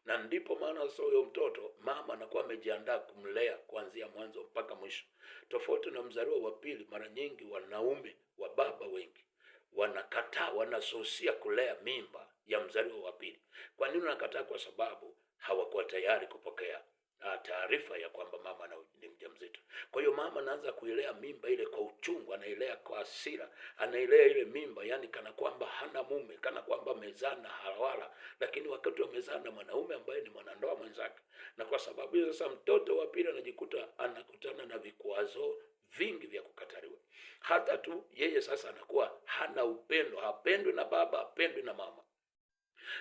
Na ndipo maana sasa huyo mtoto mama anakuwa amejiandaa kumlea kuanzia mwanzo mpaka mwisho, tofauti na mzaliwa wa pili. Mara nyingi wanaume wa baba wengi wanakataa, wanasusia kulea mimba ya mzaliwa wa pili. Kwa nini wanakataa? Kwa sababu hawakuwa tayari kupokea taarifa ya kwamba mama ni mjamzito. Kwa hiyo mama anaanza kuilea mimba ile kwa uchungu, anailea kwa hasira, anailea ile mimba yani kana kwamba hana mume, kana kwamba amezaa hawala, lakini wakati wamezaa na mwanaume ambaye ni mwanandoa mwenzake. Na kwa sababu hiyo sasa mtoto wa pili anajikuta anakutana na vikwazo vingi vya kukataliwa. Hata tu yeye sasa anakuwa hana upendo, hapendwi na baba, hapendwi na mama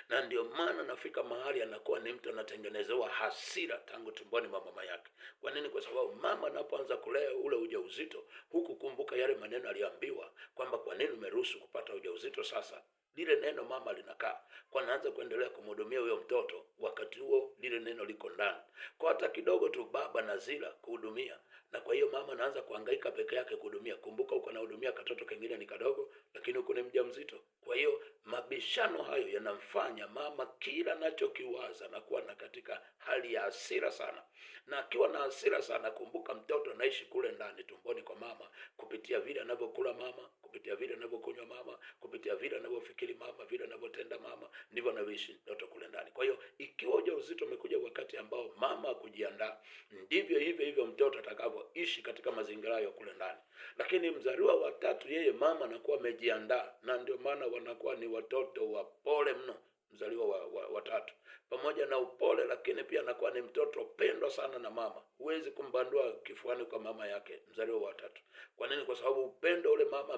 na ndio maana nafika mahali anakuwa ni mtu anatengenezewa hasira tangu tumboni mwa mama yake. Kwa nini? Kwa sababu mama anapoanza kulea ule ujauzito, huku kumbuka yale maneno aliyoambiwa kwamba kwa nini umeruhusu kupata ujauzito sasa lile neno mama linakaa kwa, naanza kuendelea kumhudumia huyo mtoto, wakati huo lile neno liko ndani kwa, hata kidogo tu baba na zila kuhudumia, na kwa hiyo mama anaanza kuhangaika peke yake kuhudumia. Kumbuka huko anahudumia katoto kengine ni kadogo, lakini huko ni mjamzito. Kwa hiyo mabishano hayo yanamfanya mama kila anachokiwaza na kuwa na katika hali ya hasira sana, na akiwa na hasira sana, kumbuka mtoto anaishi kule ndani tumboni kwa mama, kupitia vile anavyokula mama, kupitia vile anavyokunywa mama, kupitia vile anavyofikiri mama, vile anavyotenda mama, ndivyo anavyoishi mtoto kule ndani. Kwa hiyo ikiwa ujauzito umekuja wakati ambao mama hakujiandaa, ndivyo hivyo hivyo mtoto atakavyoishi katika mazingira hayo kule ndani. Lakini mzaliwa wa tatu, yeye mama anakuwa amejiandaa, na ndio maana wanakuwa ni watoto wapole mno. Mzaliwa wa tatu pamoja na upole, lakini pia anakuwa ni mtoto pendwa sana na mama. Huwezi kumbandua kifuani kwa mama yake mzaliwa wa tatu. Kwa nini? Kwa sababu upendo ule mama